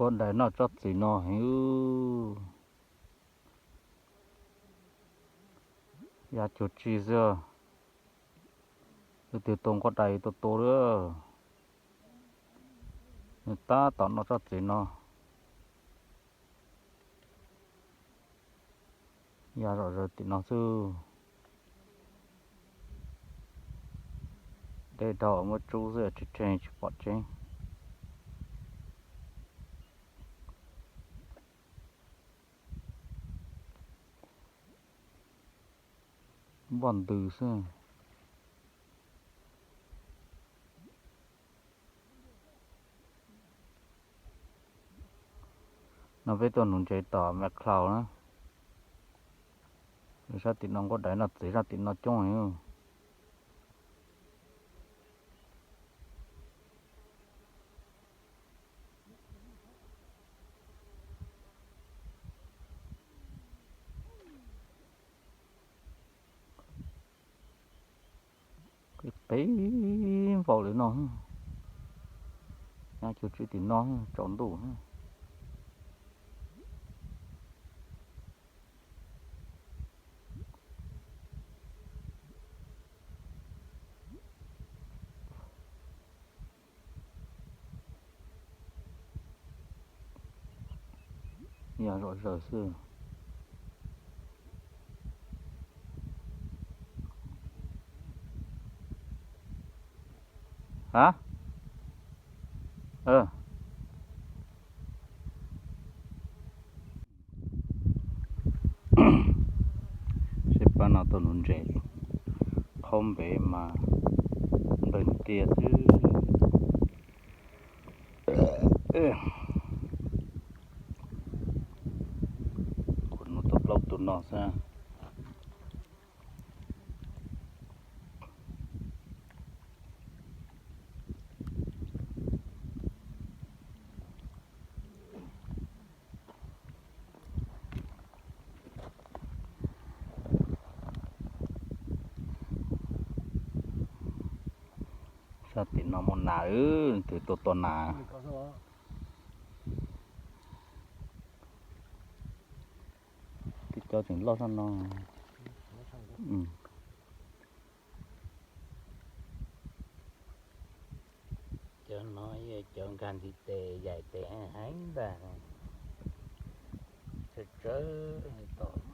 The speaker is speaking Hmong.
Nquab dais noj tsob txiv no heev. Ya cuag tsi xwb. Leej twg tua nquab dais tua tua lawm. Nws tab tom noj tsob txiv no. Ya zom zaws tim no xwb. Deb dhau muab tsub xwb, tsis rhe tsis pom tseeb. Npoj ntws xwb. No peb tuaj nuv ntses tom Macleod na. Sab tim no nquab dais noj txiv, sab tim no coob heev. Qis qis npaum li no, nyob cuag tsi tim no tsaus ntuj. Yog zom zaws xwb. Ha, seb pab no tuaj nuv ntses, qhaub npev mas npleeg tiag xwb. Kuv nuv tau plaub tug no xwb. Sab tim no muaj nas, twb tuaj tua nas. Twb cov tseem loj sab no. Cov no yog cov nkag ntiv tes yaim tes heev ntag. Tsawg tsawg tom